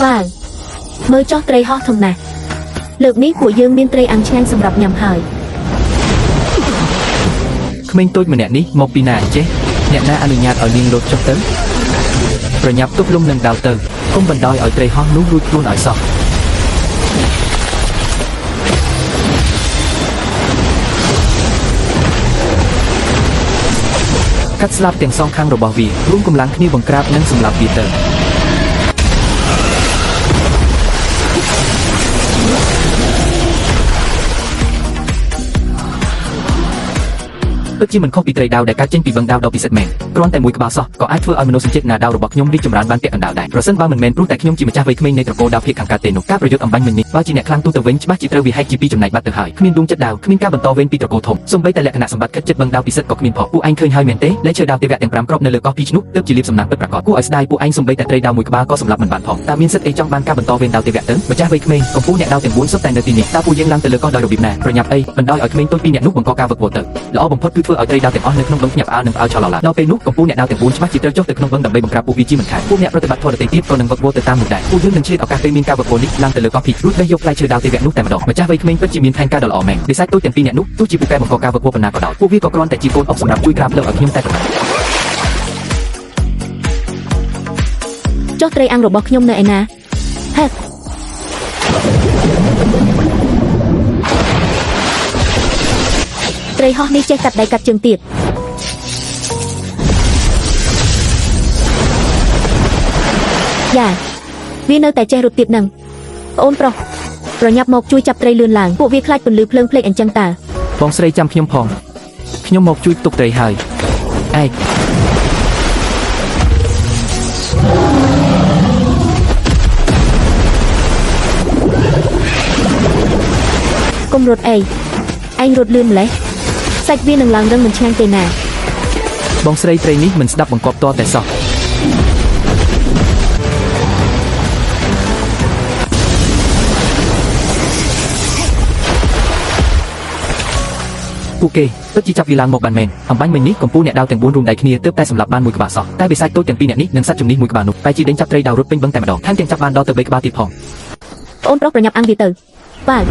វ៉ាវមើលចុះត្រីហោះធំណាស់លើកនេះពួកយើងមានត្រីអាំងឆ្ងាញ់សម្រាប់ញ៉ាំហើយ ក្មេងតូចម្នាក់នេះមកពីណាអញ្ចេះអ្នកណាអនុញ្ញាតឲ្យនាងលោតចុះទៅប្រញាប់ទប់លំនឹងដាវទៅកុំបណ្ដោយឲ្យត្រីហោះនោះរួចខ្លួនឲ្យសោះកាត់ស្លាប់ទាំងសងខាងរបស់វារួមកម្លាំងគ្នាបង្ក្រាបនិងសម្លាប់វាទៅ ពិតជាមិនខុសពីត្រីដាវដែលកើតចេញពីបឹងដាវដ៏ពិសិដ្ឋមែនគ្រាន់តែមួយក្បាលសោះក៏អាចធ្វើឲ្យមនោសញ្ចេតនាដាវរបស់ខ្ញុំរីកចម្រើនបានពាក់កណ្ដាលដែរប្រសិនបើមិនមែនព្រោះតែខ្ញុំជាម្ចាស់វ័យក្មេងនៃត្រកូលដាវភាគខាងកើតទេនោះការប្រយុទ្ធអំបញ្ញមិញនេះបើជាអ្នកខ្លាំងទូទៅវិញច្បាស់ជាត្រូវវាហែកជាពីរចំណែកបាត់ទៅហើយគ្មានដួងចិត្តដាវគ្មានការបន្តវេនពីត្រកូលធំសូម្បីតែលក្ខណៈសម្បត្តិខិតជិតបឹងដាវពិសិដ្ឋក៏គ្មានផងពួកឯងឃើញហើយមែនទេលែឈើដាវទេវៈទាំង5គ្រាប់នៅលើកោះពីឈ្នោះទើបជាលៀបសំណាងពិតប្រាកដគួរឲ្យស្ដាយពួកឯងសូម្បីតែត្រីដាវមួយក្បាលក៏សម្លាប់មិនបានផងតើមានសិទ្ធិអីចង់បានការបន្តវេនដាវទេវៈទៅម្ចាស់វ័យក្មេងកំពូលអ្នកដាវទាំង4សុទ្ធតែនៅទីនេះតើពួកយើងឡើងទៅលើកោះដោយរបៀបណាប្រញាប់អីបណ្ដោយឲ្យក្មេងតូចពីរអ្នកនោះបង្កការវឹកវរទៅ ល្អបំផុតគឺធ្វើឲ្យត្រីដាវទាំងអស់នៅក្នុងបឹងភ្ញាក់ផ្អើលនិងផ្អើលឆោឡោឡាដល់ពេលនោះកំពូលអ្នកដាវទាំង4ច្បាស់ជាត្រូវចុះទៅក្នុងបឹងដើម្បីបង្ក្រាបពួកវាជាមិនខានពួកអ្នកប្រតិបត្តិធម៌ដទៃទៀតក៏នឹងវឹកវរទៅតាមនោះដែរពួកយើងនឹងឆ្លៀតឱកាសពេលមានការវឹកវរនេះឡើងទៅលើកោះភីរួចបេះយកផ្លែឈើដាវទេវៈនោះតែម្ដងម្ចាស់វ័យក្មេងពិតជាមានផែនការដ៏ល្អមែនបិសាចតូចទាំងពីរអ្នកនោះទោះជាពូកែបង្កការវឹកវរប៉ុណ្ណាក៏ដោយពួកវាក៏គ្រាន់តែជាកូនអុកសម្រាប់ជួយក្រាបផ្លូវឲ្យខ្ញុំតែប៉ុណ្ណោះ ចុះត្រីអាំងរបស់ខ្ញុំនៅឯណាហេត្រីហោះនេះចេះកាត់ដៃកាត់ជើងទៀតយ៉ាវានៅតែចេះរត់ទៀតនឹងប្អូនប្រុសប្រញាប់មកជួយចាប់ត្រីលឿនឡើងពួកវាខ្លាចពន្លឺភ្លើងភ្លេចអញ្ចឹងតើ បងស្រីចាំខ្ញុំផងខ្ញុំមកជួយទុកត្រីហើយឯក កុំរត់អីឯងរត់លឿនម្លេះសាច់វានឹងឡើងរឹងមិនឆ្ងាញ់ទេណា បងស្រីត្រីនេះមិនស្ដាប់បង្គាប់តតែសោះពួកគេពិតជាចាប់វាឡើងមកបានមែនអំបញ្ញមិញនេះកំពូលអ្នកដាវទាំង4រួមដៃគ្នាទើបតែសម្លាប់បានមួយក្បាលសោះតែបិសាចតូចទាំងពីរអ្នកនេះនិងសត្វជំនិះមួយក្បាលនោះបែរជាដេញចាប់ត្រីដាវរត់ពេញបឹងតែម្ដងថែមទាំងចាប់បានដល់ទៅ3ក្បាលទៀតផង ប្អូនប្រុសប្រញាប់អាំងវាទៅបាទ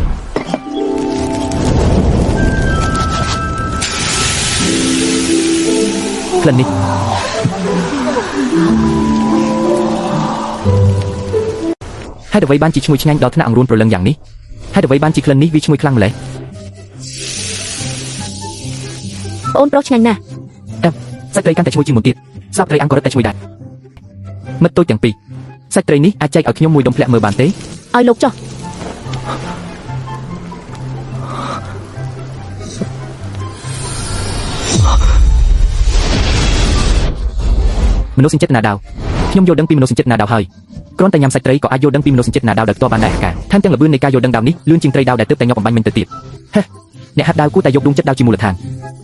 ក្លិននេះហេតុអ្វីបានជាឈ្ងុយឆ្ងាញ់ដល់ថ្នាក់អង្រួនព្រលឹងយ៉ាងនេះហេតុអ្វីបានជាក្លិននេះវាឈ្ងុយខ្លាំងម្ល៉េះ ប្អូនប្រុសឆ្ងាញ់ណាស់ អឹមសាច់ត្រីកាន់តែឈ្ងុយជាងមុនទៀតស្លាប់ត្រីអង្គរឹតតែឈ្ងុយដែរមិត្តតូចទាំងពីរសាច់ត្រីនេះអាចចែកឲ្យខ្ញុំមួយដុំភ្លាក់មើលបានទេ ឲ្យលោកចុះ មនុស្សសញ្ចេតនាដាវខ្ញុំយល់ដឹងពីមនុស្សសញ្ចេតនាដាវហើយគ្រាន់តែញ៉ាំសាច់ត្រីក៏អាចយល់ដឹងពីមនុស្សសញ្ចេតនាដាវដោយផ្ទាល់បានដែរអាការថែមទាំងល្បឿននៃការយល់ដឹងដាវនេះលឿនជាងត្រីដាវដែលទើបតែញាប់អំបញ្ញមិញទៅទៀតហេអ្នកហាត់ដាវគួរតែយកដួងចិត្តដាវជាមូលដ្ឋាន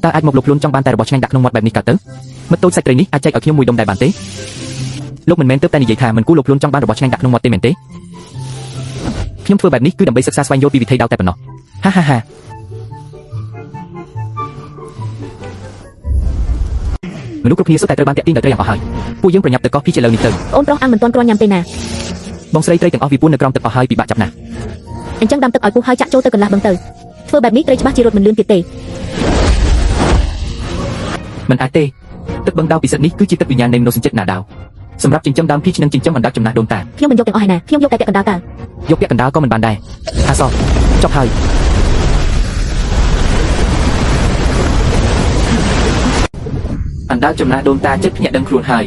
តើអាចមកលុបលួនចង់បានតែរបស់ឆ្ងាញ់ដាក់ក្នុងមាត់បែបនេះកើតទៅមិត្តតូចសាច់ត្រីនេះអាចចែកឲ្យខ្ញុំមួយដុំដែរបានទេលោកមិនមែនទើបតែនិយាយថាមិនគួរលុបលួនចង់បានរបស់ឆ្ងាញ់ដាក់ក្នុងមាត់ទេមែនទេខ្ញុំធ្វើបែបនេះគឺដើម្បីសិក្សាស្វែងយល់ពីវិធីដាវតែប៉ុណ្ណោះហាហាហាមនុស្សគ្រប់គ្នាសុទ្ធតែត្រូវបានតាក់ទាញដោយត្រីយ៉ាងអស់ហើយពួកយើងប្រញាប់ទៅកោះភីជាលើនេះទៅ ប្អូនប្រុសអាំងមិនទាន់គ្រាន់ញ៉ាំទេណា បងស្រីត្រីទាំងអស់វាពួននៅក្រោមទឹកអស់ហើយពិបាកចាប់ណាស់ អញ្ចឹងដាំទឹកឲ្យពុះហើយចាក់ចូលទៅកន្លះបឹងទៅធ្វើបែបនេះត្រីច្បាស់ជារត់មិនលឿនទៀតទេ មិនអាចទេទឹកបឹងដាវពិសិដ្ឋនេះគឺជាទឹកវិញ្ញាណនៃមនោសញ្ចេតនាដាវសម្រាប់ចិញ្ចឹមដើមភីនិងចិញ្ចឹមអណ្ដាតចំណាស់ដូនតា ខ្ញុំមិនយកទាំងអស់ឯណាខ្ញុំយកតែពាក់កណ្ដាលតើ យកពាក់កណ្ដាលក៏មិនបានដែរអាសចប់ហើយអណ្ដាតចំណាស់ដូនតាចិត្តភ្ញាក់ដឹងខ្លួនហើយ